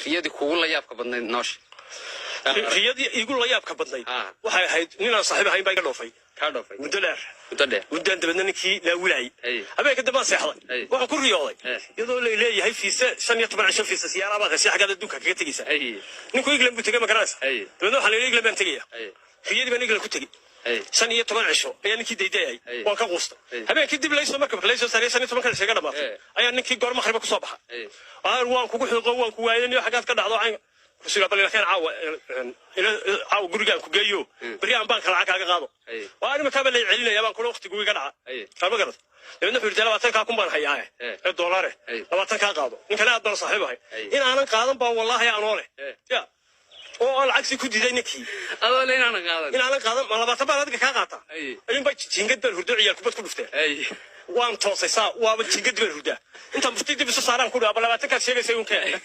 Riyadii kugu la yaabka badnayd noosha? Riyadii iigu la yaabka badnayd waxay ahayd ninaan saaxiib ahayn baa iga dhoofay. Kaa dhoofay? Muddo dheer. Muddo dheer. Muddaan dabeedna ninkii laawilayay. Habeenka dambe aan seexday. Waxaan ku riyooday iyadoo la leeyahay fiise 15 cisho, fiisa siyaara baad heshay, xaggaad adduunka kaga tegeysaa. Ninku England buu tegay, ma garanaysa? Dabeedna waxaa la yidhi England baan tegaya. Riyadii baan England ku tegey. 15 cisho ayaa ninkii daydayay. Waan ka quustay. Habeenkii dib laysoo markabka laysoo saariyay, 15-ka cisho iga dhamaatay, ayaa ninkii goor maqriba kusoo baxa. Waan kugu xiiqo, waan ku waayay, xaggaad ka dhacdo cayn kusiga bal ilaakan caawa caawa gurigaan ku geeyo, berri aan baanka lacag kaaga qaado. Waa arrimakaaba lay celinaya baan kula waqtigu iga dhaca. Ma garat? Dabeedna wuxuu yidhi 20-kaa kun baan hayaa ee doolare, 20-kaa qaado. Ninkana aad baan saaxiib ahay. In aanan qaadan baa wallaahi anoo leh ya oo aan lacagsi ku diiday ninkii. Adoo le inaanan qaadan. In aanan qaadan, ma 20 baan adiga kaa qaataa? Ayuun baa jiingad baan hurdo, ciyaal kubad ku dhufteen. Waan toosay, saa waaba jiingad baan hurdaa. Intaan mufti dib isu saaraan ku dhaaba 20-kaad sheegaysa un keen.